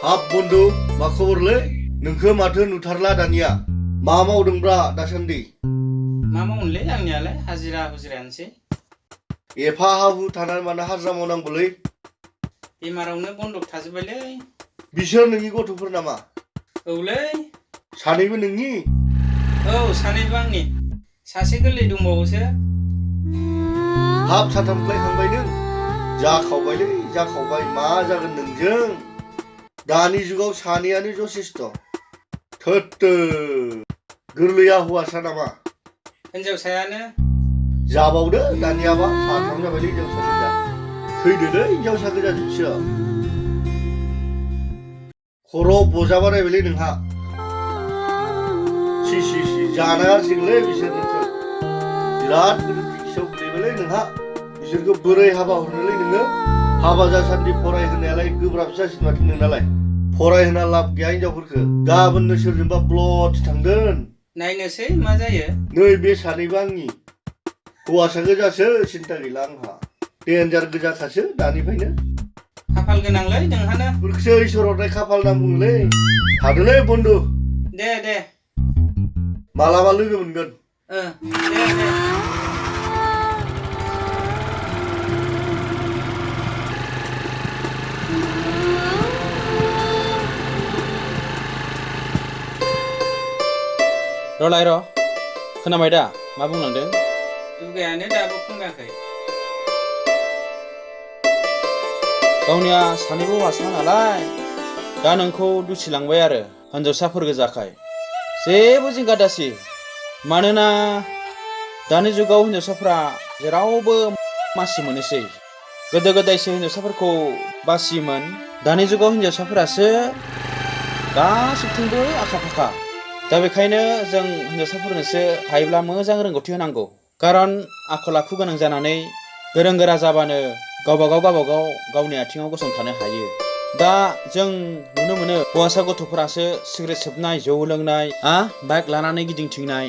हाब बन्धु मा खबरलै नोंखो माथो नुथारला दानिया मा मावदोंब्रा दासान्दि मा मावनोलै आंनियालाय हाजिरा हुजिरायानोसै एफा हा हु थानानै मानो हाजिरा मावनांगौलै बेमारावनो बन्दक थाजोब्बायलै बिसोर नोंनि गथ'फोर नामा औलै सानैबो नोंनि औ सानैबो आंनि सासे गोरलै दंबावोसो हाब साथामख्लायखांबाय नों जाखावबायलै जाखावबाय मा जागोन नोंजों दानि जुगाव सानैयानो जथेस्थ' थोत्तो गोरलैया हौवासा नामा हिनजावसायानो जाबावदो दानियाबा साथाम जाबायलै हिनजावसा गोजा थैदोलै हिनजावसा गोजा जोबसो खर' बजा बारायबायलै नोंहा सि जानागारसिगोनलै बिसोर नोंखौ बिराद गिदिर खिसोआव गोलैबायलै नोंहा बिसोरखौ बोरै हाबा हरनोलै नोङो हाबा जासान्दि फरायहोनायालाय गोब्राबसो जासिगोन माथो नोंनालाय फरायहोना लाब गैया हिनजावफोरखौ गाबोननो सोरजोंबा ब्लद थांगोन नायनोसै मा जायो नै बे सानैबो आंनि हौवासा गोजासो सिन्था गैला आंहा देन्जार गोजाखासो दानिफ्रायनो खाफाल गोनांलै नोंहानो फोरखौसो इसोर हरनाय खाफाल होनना बुङोलै थादोलै बन्धु दे मालाबा लोगो मोनगोन दे र'लाय र' खोनाबाय दा मा बुंलांदों दुगायानो दाबो खमायाखै गावनिया सानैबो हौवासा नालाय दा नोंखौ दुसिलांबाय आरो हिनजावसाफोर गोजाखाय जेबो जिंगा दासि मानोना दानि जुगाव हिनजावसाफ्रा जेरावबो मासि मोनोसै गोदो गोदायसो हिनजावसाफोरखौ बासियोमोन दानि जुगाव हिनजावसाफोरासो गासिबथिंबो आखा फाखा दा बेखायनो जों हिनजावसाफोरनोसो हायोब्ला मोजां रोंगौथि होनांगौ कारन आखल आखु गोनां जानानै गोरों गोरा जाबानो गावबागाव गावनि आथिङाव गसंथानो हायो दा जों नुनो मोनो हौवासा गथ'फोरासो सिगारेट सोबनाय जौ लोंनाय बाइक लानानै गिदिंथिंनाय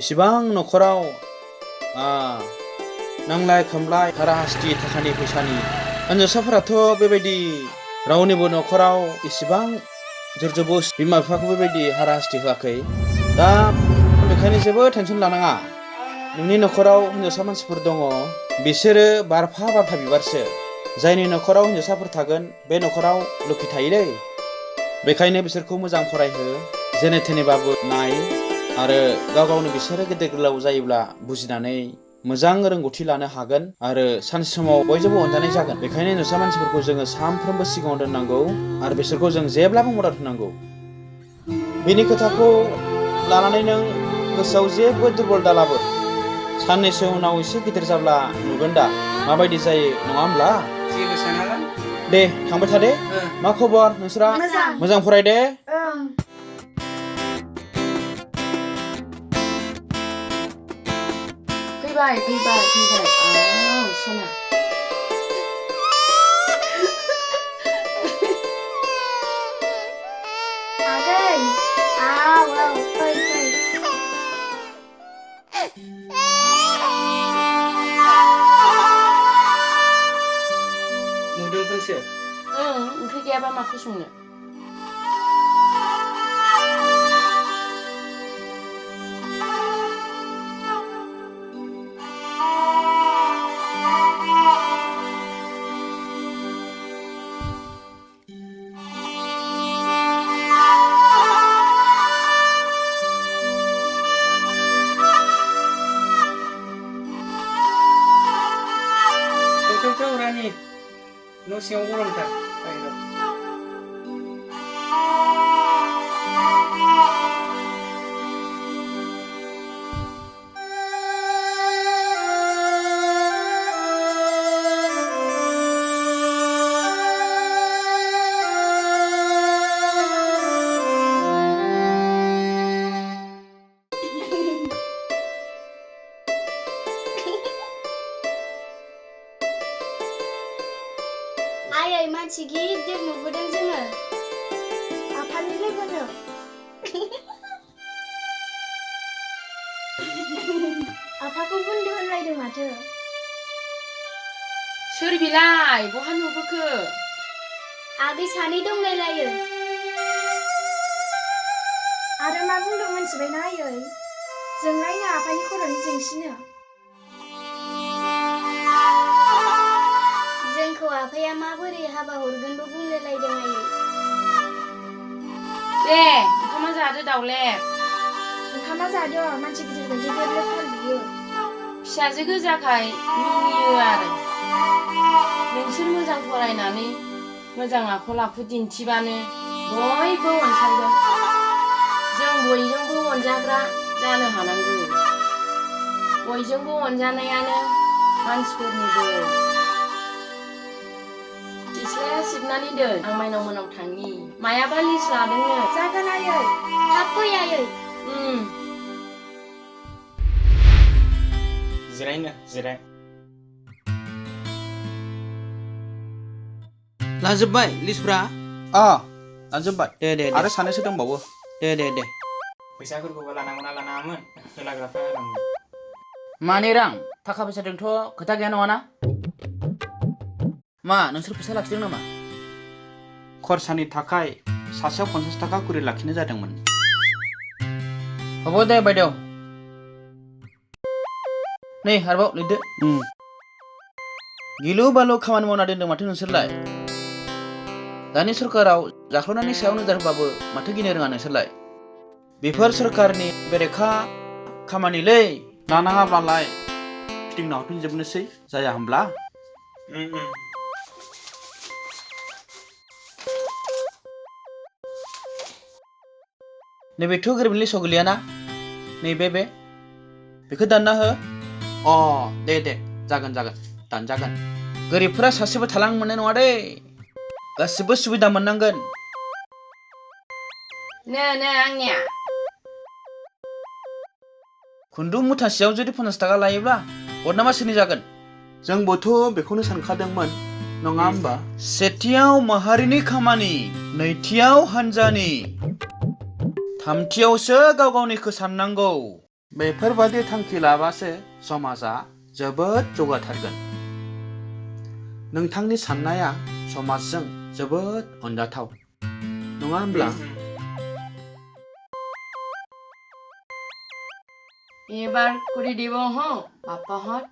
इसेबां न'खराव नांलाय खोमलाय हाराहास्ति थाखानि फैसानि हिनजावसाफोराथ' बेबायदि रावनिबो न'खराव इसेबां जोरजबोस बिमा बिफाखौ बेबायदि हाराहास्ति होआखै दा बेखायनो जेबो टेनसन लानाङा नोंनि न'खराव हिनजावसा मानसिफोर दङ बिसोरो बारफा बिबारसो जायनि न'खराव हिनजावसाफोर थागोन बे न'खराव लोखि थायोलै बेखायनो बिसोरखौ मोजां फरायहो जेने थेनेबाबो नाय आरो गावनो बिसोरो गेदेर गोलाव जायोब्ला बुजिनानै मोजां रोंगौथि लानो हागोन आरो सानसे समाव बयजोंबो अनजानाय जागोन बेखायनो हिनजावसा मानसिफोरखौ जोङो सानफ्रोमबो सिगाङाव दोननांगौ आरो बिसोरखौ जों जेब्लाबो मदद होनांगौ बेनि खोथाखौ लानानै नों गोसोआव जेबो दुरबल दालाबो साननैसो उनाव एसे गिदिर जाब्ला नुगोन दा माबायदि जायो नङा होमब्ला जेबो सानाला दे थांबाय था दे मा खबर नोंस्रा मोजां फराय दे फैबाय सना आगै फै नुदोंफोरसो ओंख्रि गैयाबा माखौ संनो रानि न' सिङाव गरमथार बायह्राव आयै मानसि गिदिर नुबोदों जोङो आफानि लोगोनो आफाखौ बुन्दु होनलायदों माथो सोर बिलाय बहा नुबोखो आगै सानै दंलायलायो आरो मा बुंदों मोनथिबायना आयै जोंलायनो आफानि खर'नि जेंसिनो जोंखौ आफाया माबोरै हाबा हरगोनबो बुंलायलायदों आयै दे ओंखामा जादो दाउलेब ओंखामा जादो मानसि गिदिर बायदि गेरलेब फालबियो फिसाजो गोजाखाय मिनियो आरो नोंसोर मोजां फरायनानै मोजां आखल आखु दिन्थिबानो बयबो अनसायगोन जों बयजोंबो अनजाग्रा जानो हानांगौ बयजोंबो अनजानायानो मानसिफोरनि दोन सिथ्लाया सिबनानै दोन आं माइनाव मोनाव थांनि मायाबा लिस्ट लादोंनो जागोन आयै थाब फै आयै जिरायनो जिराय लाजोब्बाय लिस्टफ्रा लाजोब्बाय दे आरो सानैसो दंबावो दे फैसाफोरखौबो लानांगौना लानाङामोन होलाग्राफ्रा होलांबाय मानि रां थाखा फैसाजोंथ' खोथा गैया नङाना मा नोंसोर फैसा लाखिदों नामा खरसानि थाखाय सासेयाव 50 थाखा करि लाखिनाय जादोंमोन हब दे बायदेव नै आरोबाव लिरदो गिलु बालु खामानि मावना दोनदों माथो नोंसोरलाय दानि सरकाराव जाख्ल'नायनि सायाव नोजोर होबाबो माथो गिनो रोङा नोंसोरलाय बेफोर सरकारनि बेरेखा खामानिलै लानाङाब्लालाय फिदिंना हरफिनजोबनोसै जाया होमब्ला नैबेथ' गोरिबनि लिस्टआव गोलैयाना नैबे बेखौ दानना हो दे जागोन दानजागोन गोरिबफोरा सासेबो थालांनो मोननाय नङा दे गासिबो सुबिदा मोननांगोन नो आंनिया खुन्दुं मुथासेयाव जुदि 50 थाखा लायोब्ला बदनामा सोरनि जागोन जोंबोथ' बेखौनो सानखादोंमोन नङा होमबा सेथियाव माहारिनि खामानि नैथियाव हान्जानि थामथियावसो गाव गावनिखौ साननांगौ बेफोरबादि थांखि लाबासो समाजा जोबोद जौगाथारगोन नोंथांनि साननाया समाजजों जोबोद अनजाथाव नङा होमब्ला এবার করে দিব বাপ্পাহত